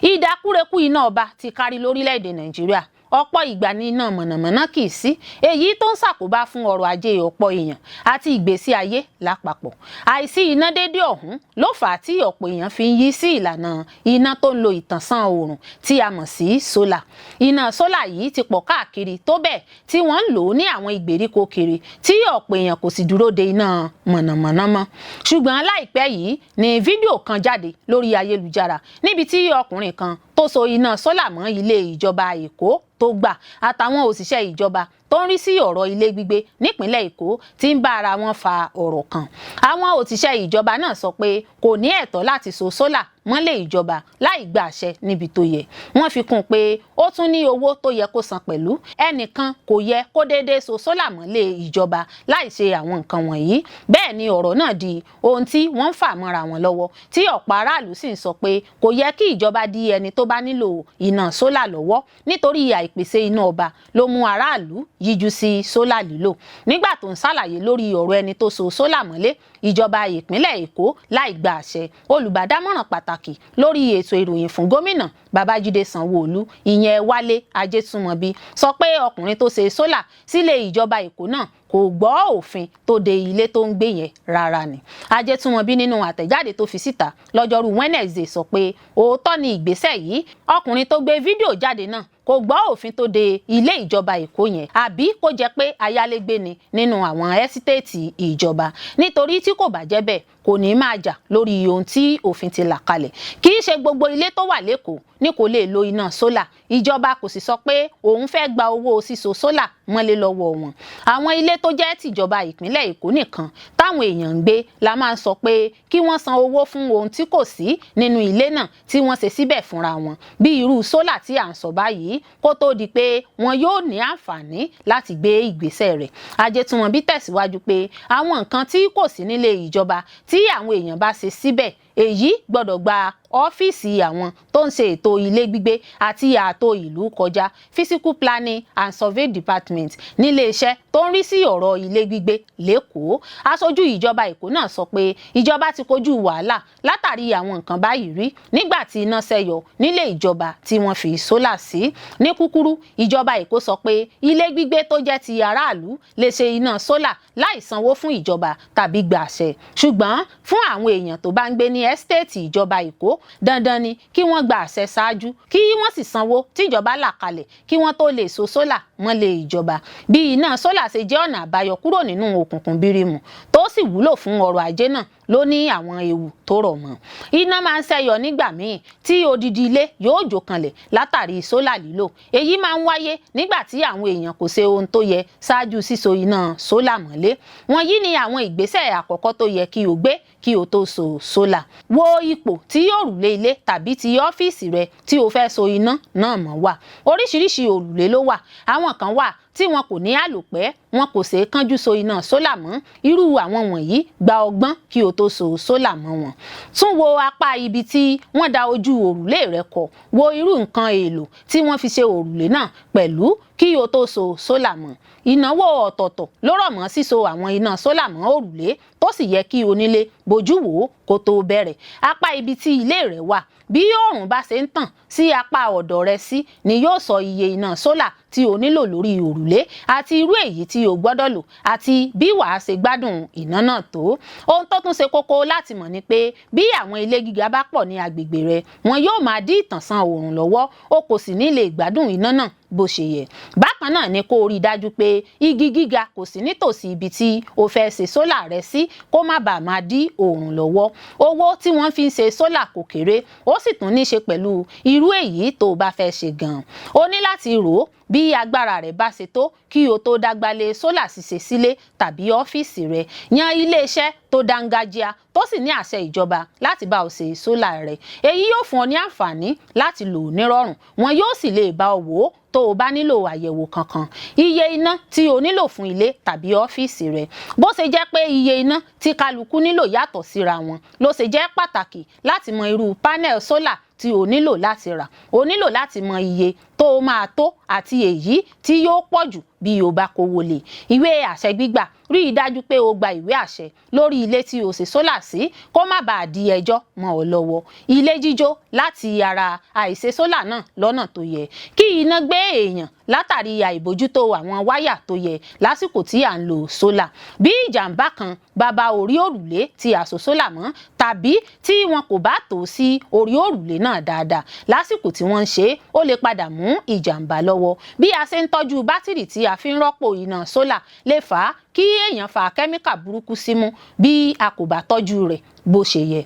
Ìdákúrekú iná ọba ti kárí lórílẹ̀‐èdè Nàìjíríà. Ọ̀pọ̀ ìgbà ní iná mọ̀nàmọ́ná kì í sí, èyí tó ń ṣàkóbá fún ọrọ̀ ajé ọ̀pọ̀ èèyàn àti ìgbésí ayé lápapọ̀. Àìsí iná dédé ọ̀hún ló fà á tí ọ̀pọ̀ èèyàn fi ń yí sí ìlànà iná tó ń lo ìtànsán oòrùn tí a mọ̀ sí sólà. Iná sólà yìí ti pọ̀ káàkiri tó bẹ́ẹ̀ tí wọ́n ń lò ó ní àwọn ìgbèríko kiri, tí ọ̀pọ̀ èèyàn kò sì dúró de iná mọ̀nàmọ́ná mọ́. Ṣùgbọ́n láìpẹ́ yìí ni fídíò kan jáde lórí ayélujára níbi tí ọkùnrin kan tó so iná sólà mọ́ ilé ìjọba Èkó tó gbà àtàwọn òṣìṣẹ́ ìjọba tó ń rí sí ọ̀rọ̀ ilé gbígbé nípínlẹ̀ Èkó tí ń bá ara wọn fa ọ̀rọ̀ kan. Àwọn òṣìṣẹ́ ìjọba náà sọ pé kò ní ẹ̀tọ́ láti so sólà mọ́lé ìjọba láì gba àṣẹ níbi tó yẹ. Wọ́n fi kún un pé ó tún ní owó tó yẹ kó san pẹ̀lú. Ẹnìkan kò yẹ kó déédéé so sólà mọ́lé ìjọba láì ṣe àwọn nǹkan wọ̀nyí. Bẹ́ẹ̀ ni ọ̀rọ̀ náà di ohun tí wọ́n ń fà mọ́ra wọn lọ́wọ́, tí ọ̀pọ̀ aráàlú sì ń sọ pé kò yẹ kí ìjọba di ẹni tó bá nílò iná sólà lọ́wọ́, nítorí àìpèsè iná ọba ló mú aráàlú yíjú sí sólà lílò. Nígbà tó ń ṣàlàyé lórí ọ̀rọ̀ ẹni tó so sólà mọ́lé ìjọba ìpínlẹ̀ Èkó láì gba àṣẹ, olùbádámọ̀ràn pàtàkì lórí ètò ìròyìn fún gómìnà Babájídé Sanwó-Olú, ìyẹn Wálé Ajétúmọ̀bí, sọ pé ọkùnrin tó ṣe sólà sílé ìjọba Èkó náà kò gbọ́ òfin tó de ilé tó ń gbé yẹn rárá ni. Ajétúmọ̀bí nínú àtẹ̀jáde tó fi síta lọ́jọ́rú Wednesday sọ pé òótọ́ ni ìgbésẹ̀ yìí, ọkùnrin tó gbé fídíò jáde náà kò gbọ́ òfin tó de ilé ìjọba Èkó yẹn, àbí kó jẹ́ pé ayálégbé ni nínú àwọn ẹ́sítéètì ìjọba, nítorí tí kò bá jẹ́ bẹ́ẹ̀ kò ní máa jà lórí ohun tí òfin ti là kalẹ̀. Kì í ṣe gbogbo ilé tó wà lÉkòó ní kò lè lo iná sólà. Ìjọba kò sì sọ pé òun fẹ́ gba owó síso sólà mọ́lé lọ́wọ́ wọn. Àwọn ilé tó jẹ́ tìjọba ìpínlẹ̀ Èkó nìkan táwọn èèyàn ń gbé la máa ń sọ pé kí wọ́n san owó fún ohun tí kò sí nínú ilé náà tí wọ́n ṣe síbẹ̀ fúnra wọn, bí irú sólà tí à ń sọ báyìí, kó tó di pé wọn yóò ní àǹfààní láti gbé ìgbésẹ̀ rẹ̀. Ajétúmọ̀bí tẹ̀síwájú pé àwọn nǹkan tí kò sí nílé ìjọba tí àwọn èèyàn bá ṣe síbẹ̀, èyí gbọ́dọ̀ gba ọ́fíìsì àwọn tó ń ṣe ètò ilé gbígbé àti ààtò ìlú kọjá, Physical Planning and Survey Department, níléeṣẹ́ tó ń rí sí ọ̀rọ̀ ilé gbígbé lÉkòó. Aṣojú ìjọba Èkó náà sọ pé ìjọba ti kojú wàhálà látàrí àwọn nǹkan báyìí rí nígbà tí iná ṣẹ́yọ nílé ìjọba tí wọ́n fi sólà sí. Ní kúkúrú, ìjọba Èkó sọ pé ilé gbígbé tó jẹ́ ti aráàlú lè ṣe iná sólà láì sanwó fún ìjọba tàbí gba àṣẹ, ṣùgbọ́n fún àwọn èèyàn tó bá ń gbé ní ẹ́stéètì ìjọba Èkó, dandan ni kí wọ́n gba àṣẹ ṣáájú, kí wọ́n sì sanwó tíjọba là kalẹ̀ kí wọ́n tó lè so sólà mọ́lé ìjọba. Bí iná sólà ṣe jẹ́ ọ̀nà àbáyọ kúrò nínú òkùnkùn bírímù tó sì wúlò fún ọrọ̀ ajé náà ló ní àwọn ewu tó rọ̀ mọ́. Iná máa ń ṣẹ́yọ nígbà míì tí odidi ilé yóò jó kanlẹ̀ látàrí sólà lílò. Èyí máa ń wáyé nígbà tí àwọn èèyàn kò ṣe ohun tó yẹ ṣáájú síso iná sólà mọ́lé. Wọ̀nyí ni àwọn ìgbésẹ̀ àkọ́kọ́ tó yẹ kí o gbé kí o tó so sólà. Wo ipò tí òrùlé ilé tàbí ti ọ́fíìsì rẹ tí o fẹ́ so iná náà mọ́ wà. Oríṣiríṣi òrùlé ló wà. Àwọn kan wà tí wọn kò ní àlòpẹ́, wọn kò ṣeé kánjú so iná sólà mọ́. Irú àwọn wọ̀nyí gba ọgbọ́n kí o tó so sólà mọ́ wọn. Tún wo apá ibi tí wọ́n da ojú òrùlé rẹ kọ. Wo irú nǹkan èlò tí wọ́n fi ṣe òrùlé náà pẹ̀lú kí o tó so sólà mọ́. Ìnáwó ọ̀tọ̀ọ̀tọ̀ ló rọ̀ mọ́ síso àwọn iná sólà mọ́ òrùlé tó sì yẹ kí onílé bójú wò ó kó tó bẹ̀rẹ̀. Apá ibi tí ilé rẹ wà, bí oòrùn bá ṣe ń tàn sí apá ọ̀dọ̀ rẹ sí ni yóò sọ iye iná sólà tí o nílò lórí òrùlé àti irú èyí tí o gbọ́dọ̀ lò àti bí wàá ṣe gbádùn iná náà tó. Ohun tó tún ṣe kókó láti mọ̀ ni pé bí àwọn ilé gíga bá pọ̀ ní agbègbè rẹ, wọn yóò máa dí ìtànṣán oòrùn lọ́wọ́, o kò sì ní lè gbádùn iná náà bó ṣe yẹ. Bákan náà ni kó o rí i dájú pé igi gíga kò sí nítòsí ibi tí o fẹ́ ṣe sólà rẹ sí, kó má bàa máa dí oòrùn lọ́wọ́. Owó tí wọ́n fi ń ṣe sólà kò kéré, ó sì tún ní ṣe pẹ̀lú irú èyí tó o bá fẹ́ ṣe gan-an. O ní láti rò ó bí agbára rẹ bá ṣe tó kí o tó dágbálé sólà ṣíṣe sílé tàbí ọ́fíìsì rẹ. Yan iléeṣẹ́ tó dáńgájíá tó sì ní àṣẹ ìjọba láti bá ọ ṣe sólà rẹ. Èyí yóò fún ọ ní àǹfààní láti lò ó nírọ̀rùn, wọn yóò sì lè bá ọ wò ó tó o bá nílò àyẹ̀wò kankan. Iye iná tí o nílò fún ilé tàbí ọ́fíìsì rẹ. Bó ṣe jẹ́ pé iye iná tí kálukú nílò yàtọ̀ síra wọn ló ṣe jẹ́ pàtàkì láti mọ irú panel sólà tí o nílò láti rà. O nílò láti mọ iye tó o máa tó àti èyí tí yóò pọ̀ jù Bí o bá kówó lé ìwé àṣẹ gbígbà, rí i dájú pé o gba ìwé àṣẹ lórí ilé tí o ṣe sólà sí, kó má bàa di ẹjọ́ mọ́ ọ lọ́wọ́. Ilé jíjó láti ara àìṣe sólà náà lọ́nà tó yẹ, kí iná gbé èèyàn látàrí àìbójútó àwọn wáyà tó yẹ lásìkò tí à ń lo sólà. Bí ìjàmbá kan bá bá orí òrùlé tí a so sólà mọ́, tàbí tí wọn kò bá tò sí orí òrùlé náà dáadáa lásìkò tí wọ́n ń ṣe é, ó lè padà mú ìjàmbá lọ́wọ́. Bí a ṣe ń tọ́jú bátìrì tí a fi ń rọ́pò iná sólà lè fà á kí èèyàn fa kẹ́míkà burúkú símú bí a kò bá tọ́jú rẹ̀ bó ṣe yẹ.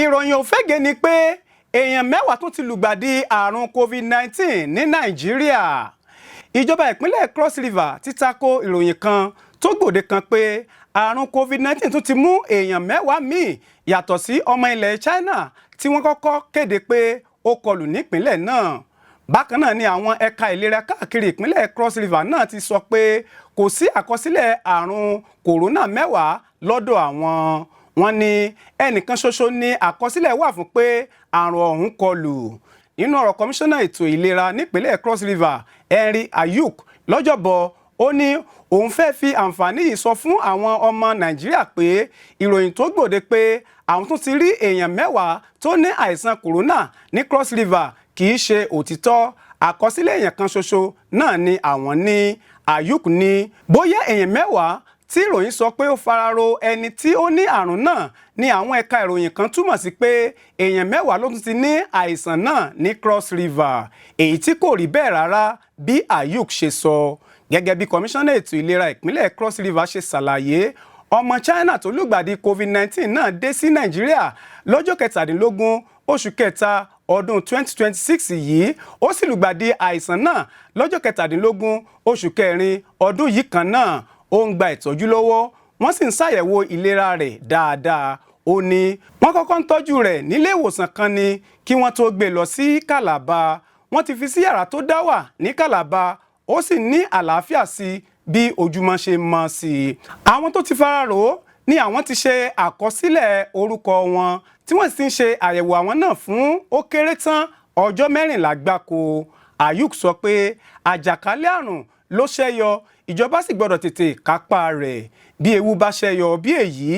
Ìròyìn òfégè ni pé èèyàn 10 tún ti lùgbàdì àrùn COVID-19 ní Nàìjíríà. Ìjọba ìpínlẹ̀ Cross River ti tako ìròyìn kan tó gbòde kan pé àrùn COVID-19 tún ti mú èèyàn 10 míì yàtọ̀ sí ọmọ ilẹ̀ China tí wọ́n kọ́kọ́ kéde pé ó kọlù nípínlẹ̀ náà. Bákan náà ni àwọn ẹ̀ka ìlera káàkiri ìpínlẹ̀ Cross River náà ti sọ pé kò sí àkọsílẹ̀ àrùn kòrónà 10 lọ́dọ̀ àwọn. Wọ́n ní ẹnìkan ṣoṣo ní àkọsílẹ̀ wà fún pé àrùn ọ̀hún kọlù. Nínú ọ̀rọ̀ kọmíṣánná ètò ìlera nípínlẹ̀ Cross River, Henry Ayuk, lọ́jọ́bọ̀, ó ní òun fẹ́ fi àǹfààní yìí sọ fún àwọn ọmọ Nàìjíríà pé ìròyìn tó gbòde pé àwọn tún ti rí èèyàn 10 tó ní àìsàn kòrónà ní Cross River kì í ṣe òtítọ́. Àkọsílẹ̀ èèyàn kan ṣoṣo náà ni àwọn ní. Ayuk ní bóyá èèyàn 10 tí ìròyìn sọ pé ó fararo ẹni tí ó ní àrùn náà ní àwọn ẹ̀ka ìròyìn kan túmọ̀ sí pé èèyàn 10 ló tún ti ní àìsàn náà ní Cross River, èyí tí kò rí bẹ́ẹ̀ rárá, bí Ayuk ṣe sọ. Gẹ́gẹ́ bí kọmíṣánná ètò ìlera ìpínlẹ̀ Cross River ṣe ṣàlàyé, ọmọ China tó lùgbàdì COVID-19 náà dé sí Nàìjíríà lọ́jọ́ 17 oṣù kẹta ọdún 2026 yìí, ó sì lùgbàdì àìsàn náà lọ́jọ́ 17 oṣù kẹrin ọdún yìí kan náà. Ó ń gba ìtọ́jú lọ́wọ́, wọ́n sì ń ṣàyẹ̀wò ìlera rẹ̀ dáadáa. Ó ní wọ́n kọ́kọ́ ń tọ́jú rẹ̀ nílé ìwòsàn kan ni kí wọ́n tó gbé lọ sí Calabar. Wọ́n ti fi sí yàrá tó dá wà ní Calabar, ó sì ní àlàáfíà sí bí ojúmọ́ ṣe mọ́ sí i. Àwọn tó ti fara rò ó ní àwọn ti ṣe àkọsílẹ̀ orúkọ wọn, tí wọ́n sì ń ṣe àyẹ̀wò àwọn náà fún ó kéré tán ọjọ́ 14 gbáko. Ayuk sọ pé àjàkálẹ̀ àrùn ló ṣẹ́yọ, ìjọba sì gbọ́dọ̀ tètè kápá rẹ̀. Bí ewu bá ṣẹyọ bí èyí,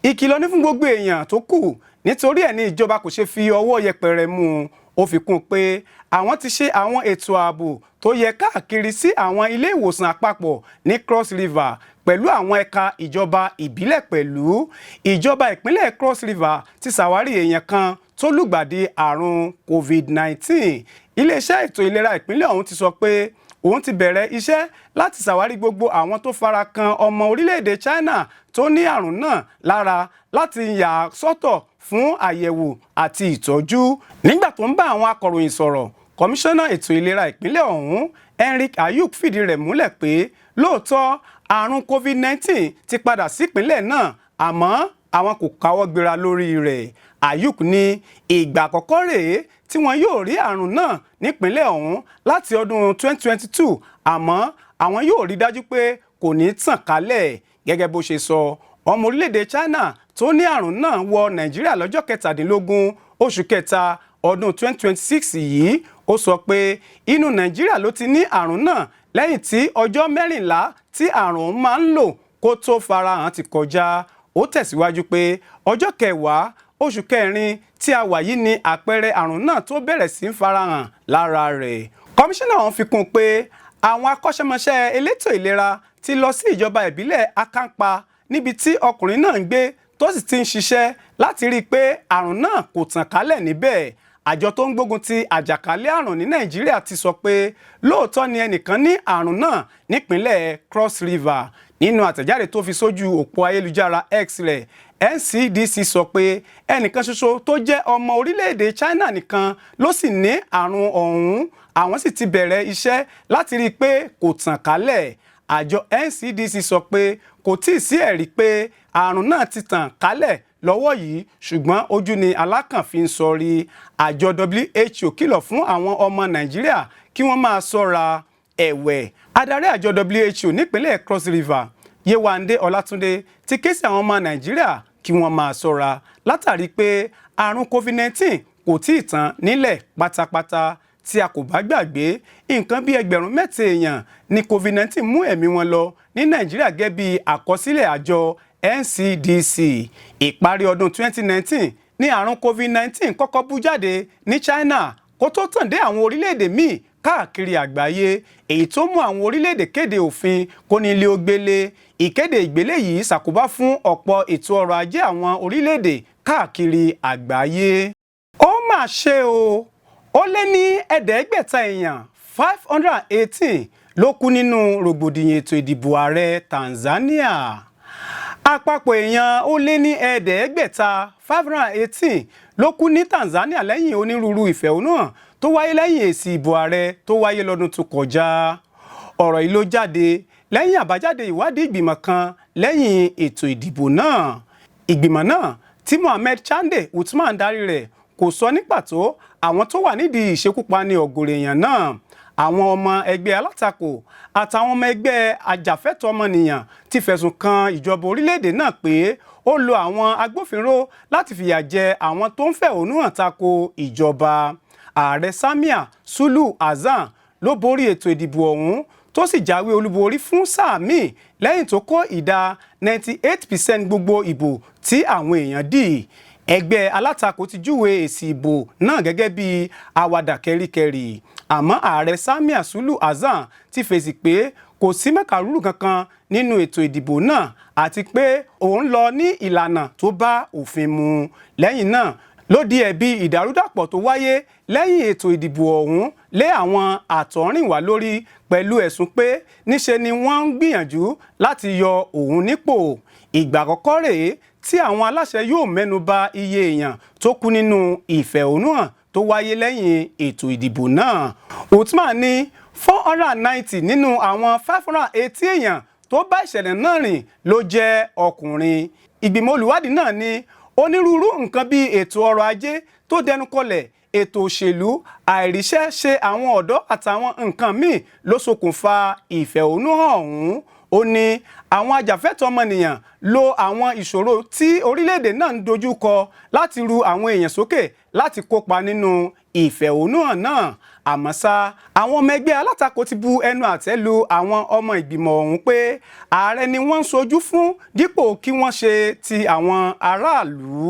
ìkìlọ̀ ní fún gbogbo èèyàn tó kù, nítorí ẹ̀ ní ìjọba kò ṣe fi ọwọ́ yẹpẹrẹ mú un. Ó fi kún un pé àwọn ti ṣe àwọn ètò ààbò tó yẹ káàkiri sí àwọn ilé ìwòsàn àpapọ̀ ní Cross River pẹ̀lú àwọn ẹ̀ka ìjọba ìbílẹ̀. Pẹ̀lú ìjọba ìpínlẹ̀ Cross River ti ṣàwárí èèyàn kan tó lùgbàdì àrùn COVID-19. Iléeṣẹ́ ètò ìlera ìpínlẹ̀ ọ̀hún ti sọ pé òun ti bẹ̀rẹ̀ iṣẹ́ láti ṣàwárí gbogbo àwọn tó fara kan ọmọ orílẹ̀-èdè China tó ní àrùn náà lára, láti yà á sọ́tọ̀ fún àyẹ̀wò àti ìtọ́jú. Nígbà tó ń bá àwọn akọ̀ròyìn sọ̀rọ̀, kọmíṣánná ètò ìlera ìpínlẹ̀ ọ̀hún, Henrik Ayuk, fìdí rẹ̀ múlẹ̀ pé lóòótọ́ àrùn COVID-19 ti padà sípínlẹ̀ náà, àmọ́ àwọn kò káwọ́ gbéra lórí rẹ̀. Ayuk ní ìgbà àkọ́kọ́ rèé tí wọn yóò rí àrùn náà nípínlẹ̀ ọ̀hún láti ọdún 2022, àmọ́ àwọn yóò rí dájú pé kò ní tàn kálẹ̀. Gẹ́gẹ́ bó ṣe sọ, ọmọ orílẹ̀-èdè China tó ní àrùn náà wọ Nàìjíríà lọ́jọ́ 17 oṣù kẹta ọdún 2026 yìí. Ó sọ pé inú Nàìjíríà ló ti ní àrùn náà lẹ́yìn tí ọjọ́ 14 tí àrùn máa ń lò kó tó farahàn ti kọjá. Ó tẹ̀síwájú pé ọjọ́ 10 oṣù kẹrin tí a wà yìí ni àpẹẹrẹ àrùn náà tó bẹ̀rẹ̀ sí í farahàn lára rẹ̀. Kọmíṣánná ọ̀hún fi kún un pé àwọn akọ́ṣẹ́mọṣẹ́ elétò ìlera ti lọ sí ìjọba ìbílẹ̀ Akamkpa níbi tí ọkùnrin náà ń gbé tó sì ti ń ṣiṣẹ́ láti rí i pé àrùn náà kò tàn kálẹ̀ níbẹ̀. Àjọ tó ń gbógun ti àjàkálẹ̀ àrùn ní Nàìjíríà ti sọ pé lóòótọ́ ni ẹnìkan ní àrùn náà nípínlẹ̀ Cross River. Nínú àtẹ̀jáde tó fi sójú òpó ayélujára X rẹ̀, NCDC sọ pé ẹnìkan ṣoṣo tó jẹ́ ọmọ orílẹ̀-èdè China nìkan ló sì ní àrùn ọ̀hún, àwọn sì ti bẹ̀rẹ̀ iṣẹ́ láti rí i pé kò tàn kálẹ̀. Àjọ NCDC sọ pé kò tíì sí ẹ̀rí pé àrùn náà ti tàn kálẹ̀ lọ́wọ́ yìí, ṣùgbọ́n ojú ni alákàn fi ń sọrí. Àjọ WHO kìlọ̀ fún àwọn ọmọ Nàìjíríà kí wọ́n máa ṣọ́ra. Ẹ̀wẹ̀, adarí àjọ WHO nípínlẹ̀ Cross River, Yewande Ọlátúndé, ti ké sí àwọn ọmọ Nàìjíríà kí wọ́n máa ṣọ́ra látàrí pé àrùn COVID-19 kò tí ì tán nílẹ̀ pátápátá. Tí a kò bá gbàgbé, nǹkan bí 3,000 èèyàn ní COVID-19 mú ẹ̀mí wọn lọ ní Nàìjíríà gẹ́gẹ́ bí àkọsílẹ̀ àjọ NCDC. Ìparí ọdún 2019 ní àrùn COVID-19 kọ́kọ́ bú jáde ní China kó tó tàn dé àwọn orílẹ̀-èdè míì káàkiri àgbáyé, èyí tó mú àwọn orílẹ̀-èdè kéde òfin kónílé ó gbélé. Ìkéde ìgbélé yìí ṣàkóbá fún ọ̀pọ̀ ètò ọrọ̀ ajé àwọn orílẹ̀-èdè káàkiri àgbáyé. Ó mà ṣe o, ó lé ní 500 èèyàn, 518, ló kú nínú rògbòdìyàn ètò ìdìbò ààrẹ Tanzania. Àpapọ̀ èèyàn ó lé ní 500, 518, ló kú ní Tanzania lẹ́yìn onírúurú ìfẹ̀hónúhàn tó wáyé lẹ́yìn èsì ìbò ààrẹ tó wáyé lọ́dún tó kọjá. Ọ̀rọ̀ yìí ló jáde lẹ́yìn àbájáde ìwádìí ìgbìmọ̀ kan lẹ́yìn ètò ìdìbò náà. Ìgbìmọ̀ náà tí Mohammed Chande Uthman darí rẹ̀ kò sọ ní pàtó àwọn tó wà nídìí ìṣekúpani ọ̀gọ̀rọ̀ èèyàn náà. Àwọn ọmọ ẹgbẹ́ alátakò àtàwọn ọmọ ẹgbẹ́ ajàfẹ́tọ̀ọ́ ọmọnìyàn ti fẹ̀sùn kan ìjọba orílẹ̀-èdè náà pé ó lo àwọn agbófinró láti fìyà jẹ àwọn tó ń fẹ̀hónú hàn tako ìjọba. Ààrẹ Samia Suluhu Hassan ló borí ètò ìdìbò ọ̀hún, tó sì jáwé olúborí fún sáà míì lẹ́yìn tó kó ìdá 98% gbogbo ìbò tí àwọn èèyàn dì. Ẹgbẹ́ alátakò ti júwe èsì ìbò náà gẹ́gẹ́ bí àwàdà kẹ́ríkẹ́rí, àmọ́ ààrẹ Samia Suluhu Hassan ti fèsì pé kò sí màkàrúrù kankan nínú ètò ìdìbò náà àti pé òun lọ ní ìlànà tó bá òfin mu. Lẹ́yìn náà ló di ẹ̀bi ìdàrúdàpọ̀ tó wáyé lẹ́yìn ètò ìdìbò ọ̀hún lé àwọn àtọ̀rìnwá lórí, pẹ̀lú ẹ̀sùn pé níṣe ni wọ́n ń gbìyànjú láti yọ òun nípò. Ìgbà àkọ́kọ́ rèé tí àwọn aláṣẹ yóò mẹ́nu bà iye èèyàn tó kú nínú ìfẹ̀hónúhàn tó wáyé lẹ́yìn ètò ìdìbò náà. Uthman ní 490 nínú àwọn 580 èèyàn tó bá ìṣẹ̀lẹ̀ náà rìn ló jẹ́ ọkùnrin. Ìgbìmọ̀ olùwádìí náà ní onírúurú nǹkan bíi ètò ọrọ̀ ajé tó dẹnu kọlẹ̀, ètò òṣèlú, àìríṣẹ́ ṣe àwọn ọ̀dọ́ àtàwọn nǹkan míì ló ṣokùnfà ìfẹ̀hónúhàn ọ̀hún. Ó ní àwọn ajàfẹ́tọ̀ọ́ ọmọnìyàn lo àwọn ìṣòro tí orílẹ̀-èdè náà ń dojú kọ láti ru àwọn èèyàn sókè láti kópa nínú ìfẹ̀hónúhàn náà. Àmọ́ ṣá, àwọn ọmọ ẹgbẹ́ alátakò ti bu ẹnu àtẹ́ lu àwọn ọmọ ìgbìmọ̀ ọ̀hún pé ààrẹ ni wọ́n ń ṣojú fún dípò kí wọ́n ṣe ti àwọn aráàlú.